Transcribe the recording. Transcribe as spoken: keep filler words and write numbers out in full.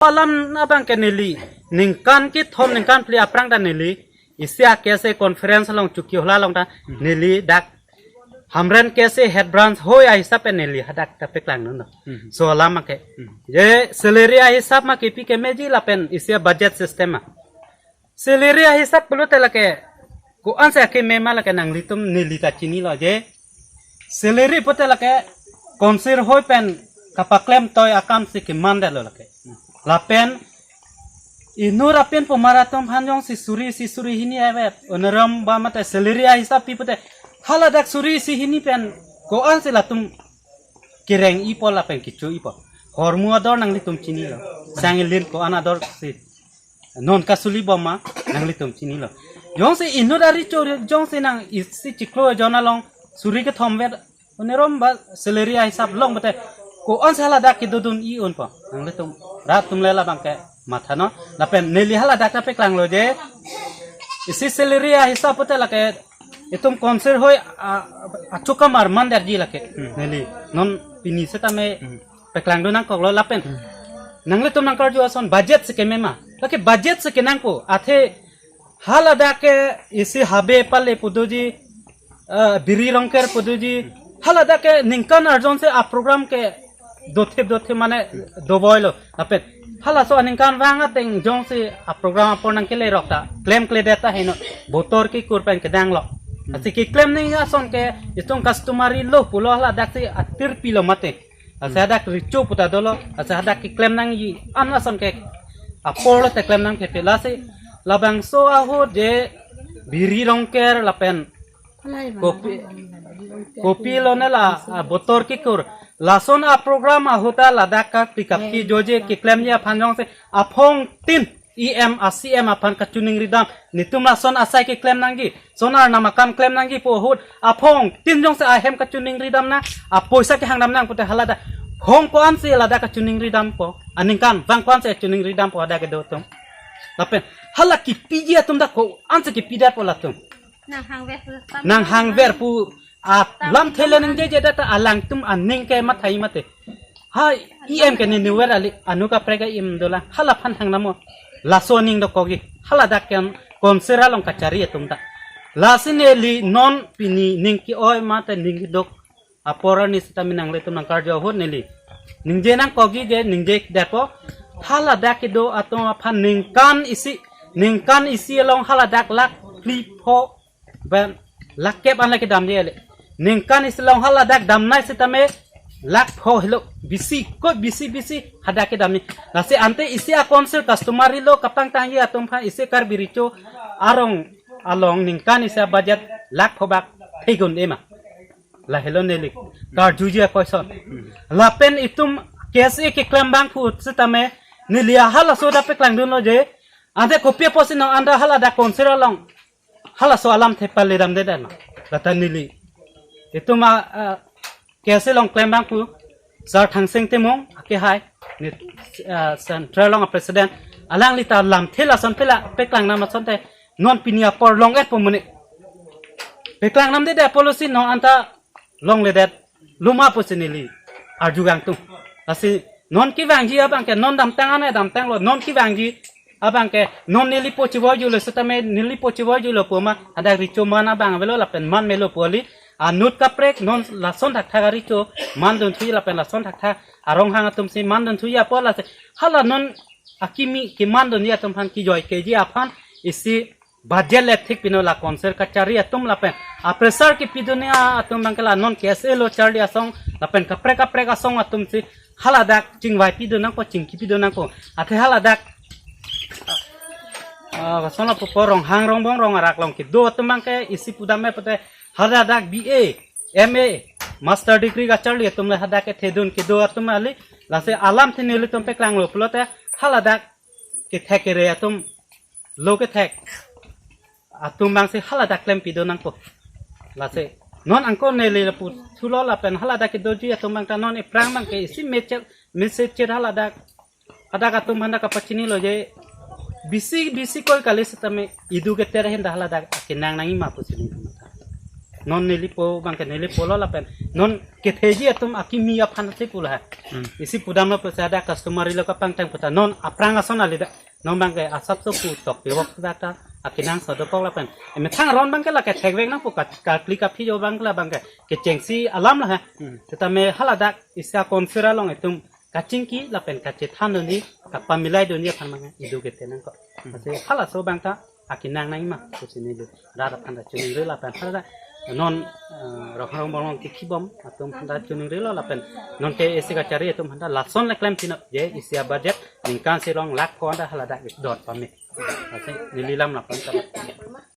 alam abang ke neli ningkan kethom ningkan phli aphrang ta neli isi a K S A conference along Chokihola along ta neli dak Hamren K S A head branch hoi ahisap pen neli hadak ta peklangdunlo. Hmm. Laso alam ke. Hmm. Je salary ahisap ma kipi kemeji lapen isi budget system ma. Salary ahisap pulote lake ko-ansi akeme ma lake nanglitum neli ta chinilo je. Salary pulote lake council hoi pen kapaklem toi akam si kemandetlo lake. Lapen inut apin pumar atum aphan jongsi suri isi suri hini ave, onerom ba mate salary ahisap pi pulote haladak suri isi hini pen ko-ansi latum kereng-ipo lapen kecho-ipo. Hormu ador nanglitum chinilo. Sang ilin ko-an ador si non kasuli bom ma nanglitum chinilo. Jongsi inut ari cho jongsi nang isi chiklo jon along suri kethom vet, onerom ba salary ahisap long pulote ko-ansi haladak kedodun-i unpo. Nanglitum rat atum le labang ke mathanon. Lapen neli haladak ta peklanglo je isi salary ahisap pulote lake itum council hoi a, a, achokamar mandetji lake. Hmm. Neli non pini setame Hmm. peklangdun nangkoklo lapen. Hmm. Nanglitum nangkarju ason budget si keme ma. Lake budget si kenangpo. Athe haladak ke isi Habe Pale pu doji, eh, Biri Rongker pu doji. Haladak ke ningkan arjon si a program ke dothe dothe mane dovoilo. Lapen halaso aningkanvang ateng jongsi a program apor nangkelerok ta klemkledet ta heno botor kekur pen kedanglo. Hmm. Lasi keklem nangji ason ke itum customary law pulo haladak si atir pilo mate. Lasi hadak recho pu ta dolo, lasi hadak keklem nangji an ason ke apor lote klem nangkepelo si labangso ahut je Biri Rongker lapen kopi, kopi lone la, ah, botor kekur. Lason a program ahut ta ladak kapri kapri joje keklemji aphan jongsi aphongtin E M a C M aphan kachiningridam. Netum lason asai keklem nangji. Sonar nam akam klem nangji pu ahut aphongtin jongsi ahem kachiningridam nang, apoisa kehangdam nang pulote haladak hong ko-ansi ladak kachiningridampo. Aningkanvang ko-ansi kachiningridampo hadak kedo atum. Lapen hala kepiji atum dak ko-ansi kepidetpo latum. Nang hangver pu tam Nang tam hangver pu alam thele ningjejedet ta alangtum aning ke mathai mate. Hai, E M ke nini ver ali, anu kaprek E M dolang, halaphan hangdamnon. Laso aning dokokji, haladak ken council along kachari atum ta. Lasi neli non pini ning ke-oi mate ning keduk apor arni setame nanglitum nangkarju ahut neli ningje nangkokji je ningjedetpo. Haladak kedo atum aphan ningkan isi, ningkan isi along haladak lakh phli pho pen lakh kep an le kedamji le. Ningkan isi along haladak damnai setame lakh pho helo bisi ko bisi bisi hadak kedamji. Lasi ante isi a council customary law kapangtangji atum aphan isi Karbi Recho arong along ningkan isi a budget lakh pho bak thegun ema. Lahelo neli karjuji a question. Lapen itum K S A keklem abang pu setame neli halaso ta peklangdunlo je. Ante kopi apotsi non anta haladak council along halaso alamthe pale damdedet ma. Lata neli itum a, a, K S A along klem abang pu Sar Thangsing Timung akehai, ni, ah, Central along a president, alangli ta lamthe lason pela peklangnam asonte non pini apor long-etpo mene. Peklangnamdedet apotlo si non anta longledet loma pusi neli arju kangtung. Lasi non kevangji abang ke non damtang ane damtanglo, non kevangji abang ke non neli po chivoijulo setame neli po chivoijulo pu ma hadak recho man abang avelo lapen man melo pu ali anut kaprek non lason thakthak a recho mandun thuji lapen lason thakthak a Ronghang atum si mandun thuji apot lasi hala non akimi kemandunji atum aphan kejoi keji aphan isi budget le thik pino la council kachari atum lapen a pressure kepidunji atum abang ke la non K S A lo charli asong lapen kaprek kaprek asong atum si haladak chingvai pidun nangpo, chingki pidun nangpo. Athe haladak, ah, ah, kosonlo pupo Ronghang Rongbong Rong arak along kedo atum abang ke isi pudam me pute haladak B A, M A, master degree kacharli atum le hadak kethedun kedo atum ali, lasi alamthe nelitum peklanglo pulote haladak kethek kere atum, lo kethek atum abang si haladak klem pidun nangpo. Lasi non angko neli lapu thulo lapen haladak kedoji atum abang ta non ephrang abang ke isi message, message haladak, hadak atum aphan ta kapachinilo je bisi bisi koi kali setame idu keter ahin ta haladak akenang nangji ma pusi neli matha. Non nelipo abangke nelipo lo lapen non ketheji atum akimi aphan si pulo ha. Hmm. Isi pudamlo pusi ada customary law kapangthang puta non aphrang ason kali dak. Non abangke asapso pu tok pivok dak ta akenangsot dokok lapen emethang aron abangke lake thekvek nangpo kat-, karkli kaphi jo abangke la abangke kechengsi alam lo ha. Hmm. Setame haladak isi a-council along itum kachingki lapen kachethan dunji kapamilai dunji aphan abangke idu kete nangkok. Hmm. Lasi halaso abangta akenang nangma pusi neli rat aphan ta choningri lapen hala non, eh, Ronghang Rongbong along kekhibom atum aphan ta choningrilo lapen non ke isi kachari atum aphan ta lason le klem tino je isi a-budget ningkan si rong lakh ko anda haladak don pame. Lasi neli lam lapen ta.